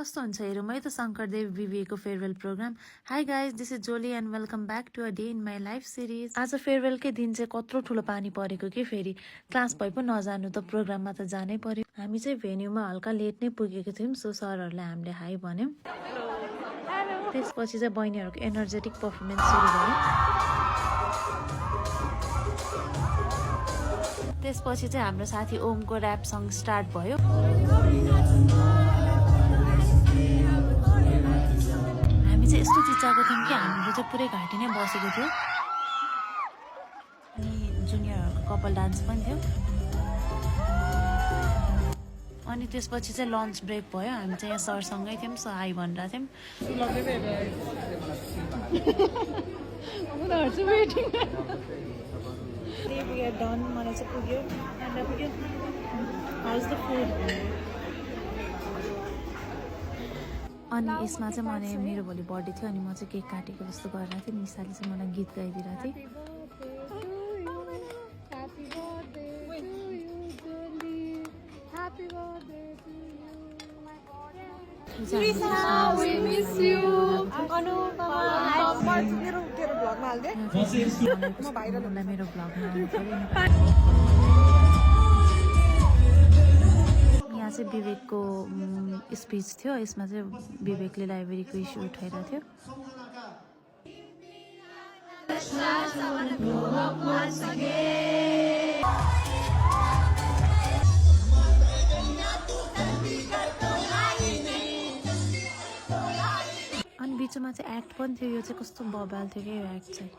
कस्तो हुन्छ हेरौँ है त शङ्करदेव विवेको farewell programme. Hi guys, this is Jolly and welcome back to a day in my life series. आज फेयरवेलकै दिन चाहिँ कत्रो ठुलो पानी परेको कि फेरि क्लास भए पो नजानु त प्रोग्राममा त जानै पर्यो। हामी चाहिँ भेन्यूमा हल्का लेट नै पुगेको थियौँ, सो सरहरूलाई हामीले हाई भन्यौँ। त्यसपछि चाहिँ बहिनीहरूको एनर्जेटिक पर्फर्मेन्स सुरु भयो। त्यसपछि चाहिँ हाम्रो साथी ओमको ऱ्याप सङ स्टार्ट भयो। हामी चाहिँ यस्तो चिच्चाएको थियौँ कि हाम्रो चाहिँ पुरै घाँटी नै बसेको थियो। अनि जुनियरहरूको कपाल डान्स पनि थियो। अनि त्यसपछि चाहिँ लन्च ब्रेक भयो। हामी चाहिँ यहाँ सरसँगै थियौँ, सो हाई भनेर थियौँ। मलाई चाहिँ पुग्यो। अनि यसमा चाहिँ मलाई मेरो भोलि बर्थडे थियो, अनि म चाहिँ केक काटेको जस्तो गरेर थिएँ। निसाले चाहिँ मलाई गीत गाइदिरहेको थिएँ। मेरो भ्लगमा यहाँ चाहिँ विवेकको स्पिच थियो। यसमा चाहिँ विवेकले लाइब्रेरीको इस्यु उठाइरहेको थियो। अनि बिचमा चाहिँ एक्ट पनि थियो। यो चाहिँ कस्तो बबाल थियो क्या यो एक्ट चाहिँ।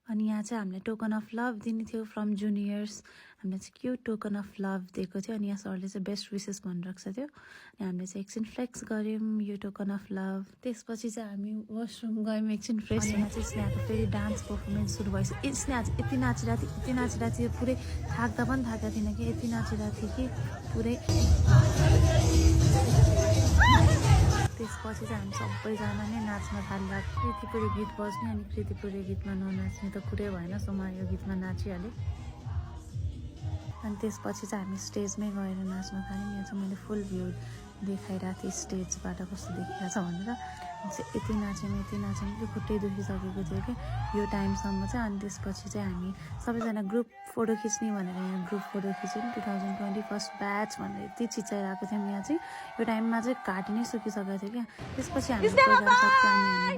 अनि यहाँ चाहिँ हामीले टोकन अफ लभ दिने थियो फ्रम जुनियर्स। हामीले चाहिँ क्युट टोकन अफ लभ दिएको थियो। अनि यहाँ सरले चाहिँ बेस्ट विसेस भनिरहेको थियो। अनि हामीले चाहिँ एकछिन फ्लेक्स गऱ्यौँ यो टोकन अफ लभ। त्यसपछि चाहिँ हामी वासरुम गयौँ एकछिन फ्रेस। यहाँ चाहिँ स्नेहाको फेरि डान्स पर्फर्मेन्स सुरु भएछ। स्नेहा चाहिँ यति नाचिरहेको थियो पुरै थाक्दा पनि थाकेको थिएन कि, यति नाचिरहेको थियो कि पुरै। त्यसपछि चाहिँ हामी सबैजना नै नाच्न थाल्दा कृतिपुरी गीत बज्ने। अनि कृतिपुरी गीतमा ननाच्ने त कुरै भएन, सो म यो गीतमा नाचिहालेँ। अनि त्यसपछि चाहिँ हामी स्टेजमै गएर नाच्न थाल्यौँ। यहाँ चाहिँ मैले फुल भ्यू देखाइरहेको थिएँ स्टेजबाट कस्तो देखिरहेको छ भनेर। यति नाच्यौँ कि खुट्टै दुखिसकेको थियो कि यो टाइमसम्म चाहिँ। अनि त्यसपछि चाहिँ हामी सबैजना ग्रुप फोटो खिच्ने भनेर यहाँ ग्रुप फोटो खिच्यौँ। 2020 फर्स्ट ब्याच भनेर यति चिचाइरहेको थियौँ। यहाँ चाहिँ यो टाइममा चाहिँ घाँटी नै सुकिसकेको थियो क्या। त्यसपछि हामी प्रोग्राम सक्यो अनि हामी